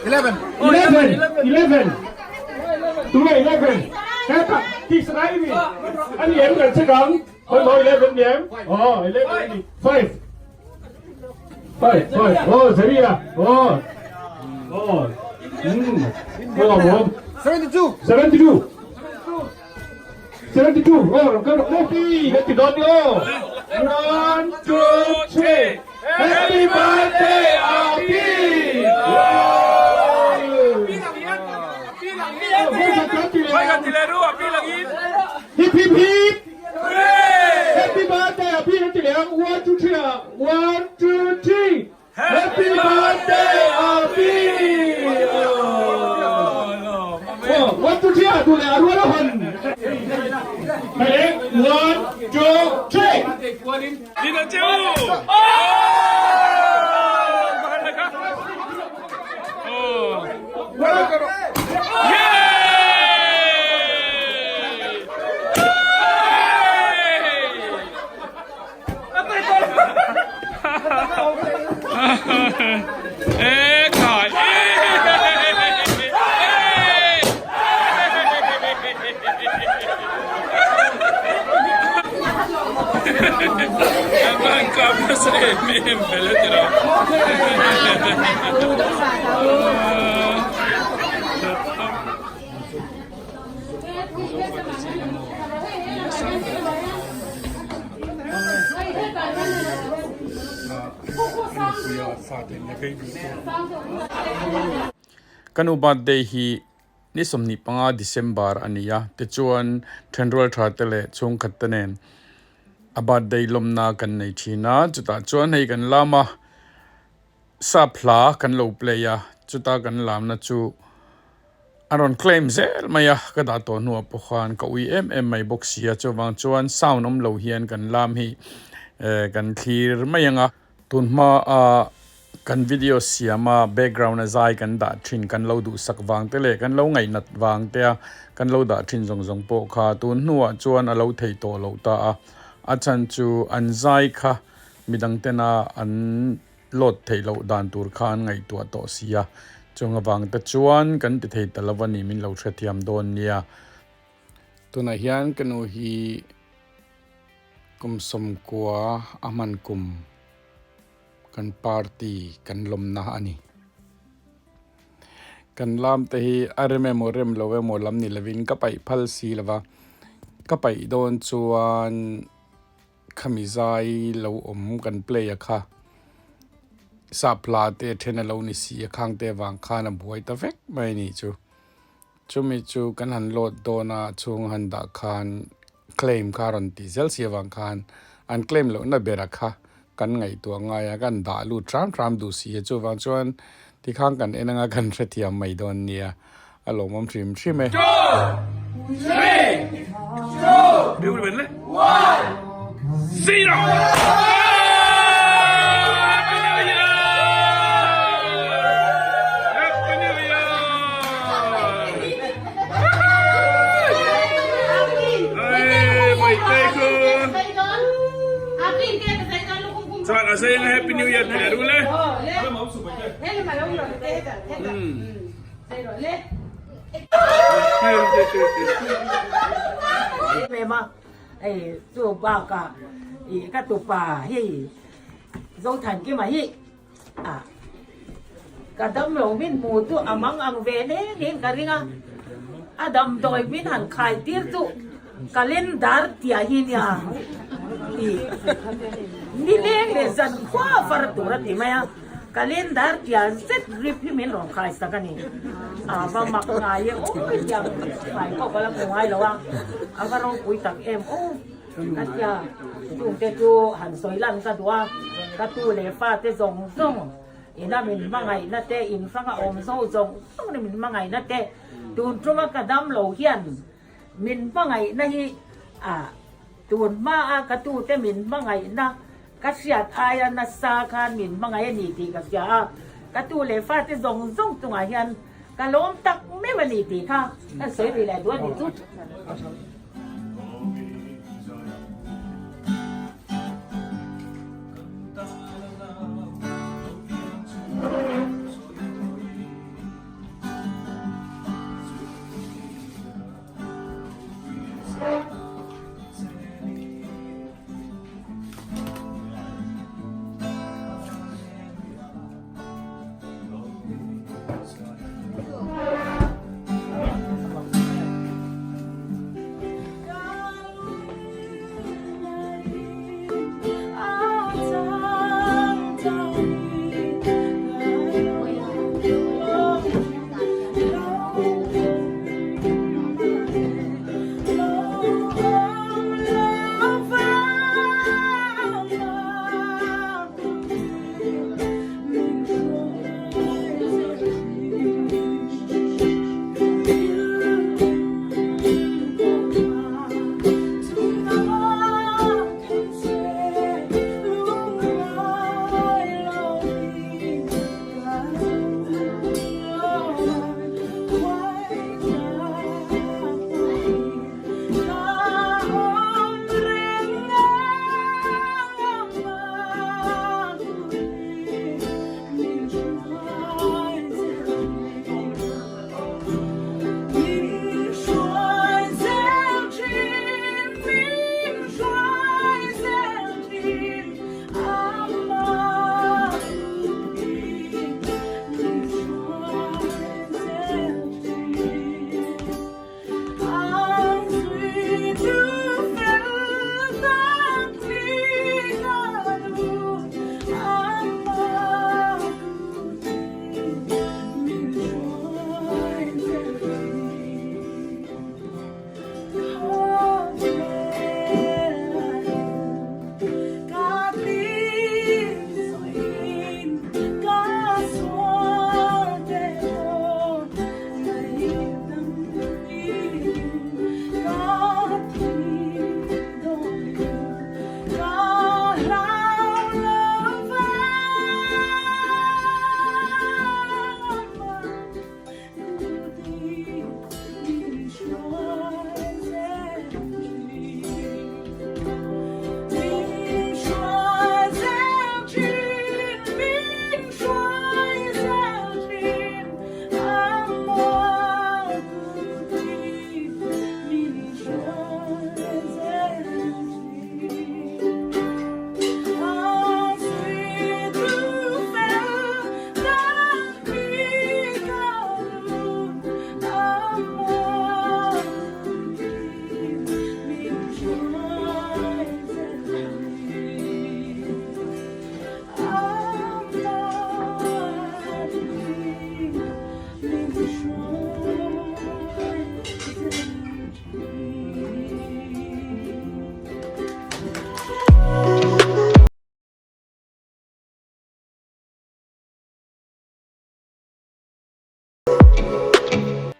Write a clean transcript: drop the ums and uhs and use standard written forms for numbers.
11. 11. 11. Tunge 11? Heta tih sak ai mi. Ani em kan check ang. Hoi maw 11 ni em? Oh, 11 ani. 5. 5, 5. Oh, Zeria. Oh. Oh. Oh, oh. 72. 72. 72. Oh, kan Happy. Happy birthday. Oh. 1, 2, 3. Happy birthday, Api. Hip hip hip. Happy birthday, Api. 1, 2, 3. 1, 2, 3. Happy birthday, Api. Oh, 1, 2, 3. Tu le arual hon. 1, 2, 3. Ka nu birthday hi ni 25 December a ni a, tichuan thenrual tha te leh chhungkhat te nen a birthday lawmna kan nei thin a, chutah chuan hei kan lam a sap hla kan lo play a, chuta kan lamna chu a rawn claim zel mai a, ka dah tawh hnuah pawh khan ka ui em em mai bawk si a, chuvang chuan sound awm lo hian kan lam hi kan thlir mai ang a. Tun hmaa kan video siama background a zai kan dah thin kan lo duhsak vang te leh kan lo ngaihnat vang te a kan lo dah thin zawng zawng pawh kha tun hnuah chuan a lo thei tawh loh ta a, a chhan chu an zai kha midang tena an load theih loh dan tur kha an ngaihtuah tawh si a, chung avang te chuan kan ti thei ta lo a ni min lo hrethiam dawn nia. Tunah hian ka nu hi. Kum 90 a hman kum kan party kan lawmna a ni. Kan lam te hi a rem emaw rem lo emaw lam ni lovin ka paih phal si lova, ka paih dawn chuan khami zai lo awm kan play a kha sap hla te then a lo ni si a khang te avang khan a buai ta vek mai a nih chu. Chumi chu kan han load dawn a chhung han dah khan claim kha a rawn tih zel si avang khan an claim lohna bera kha kan ngaihtuah ngai a, kan dah lut hram hram duh si a, chuvang chuan tikhan kan en anga kan hrethiam mai dawn nia, a lawmawm hrim hrim e. Chuan a zei anga Happy New Year tih a rul e. Hei chu bakah ih ka tupa hei Zothankima hi ah ka damlo min hmu chu a mang ang ve hle niin ka ring a, a damdawi min han khai tir chu calendar tia hi nia ih nileng leh zan khua far tur a ti mai a. Calendar tia zet grip hi min rawn khai sak a ni. A va mak ngai e aw tiang fai pawh ka la hmu ngai lo a, a va ropui tak em aw ka tia chungte chu han sawi lan ka duh a, ka tu leh fa te zawng zawng ina min hmangaihna te in hranga awm zo zawng zawng in min hmangaihna te tun tuma ka dam lo hian min hmangaihna hi a tun hmaa ka tute min hmangaihna Ka hriat aia nasa khan min hmangaih a ni tih ka hria a, ka tu leh fate zawng zawng chungah hian ka lawm tak meuh a ni tih kha ka sawi rih leh duh a ni chu.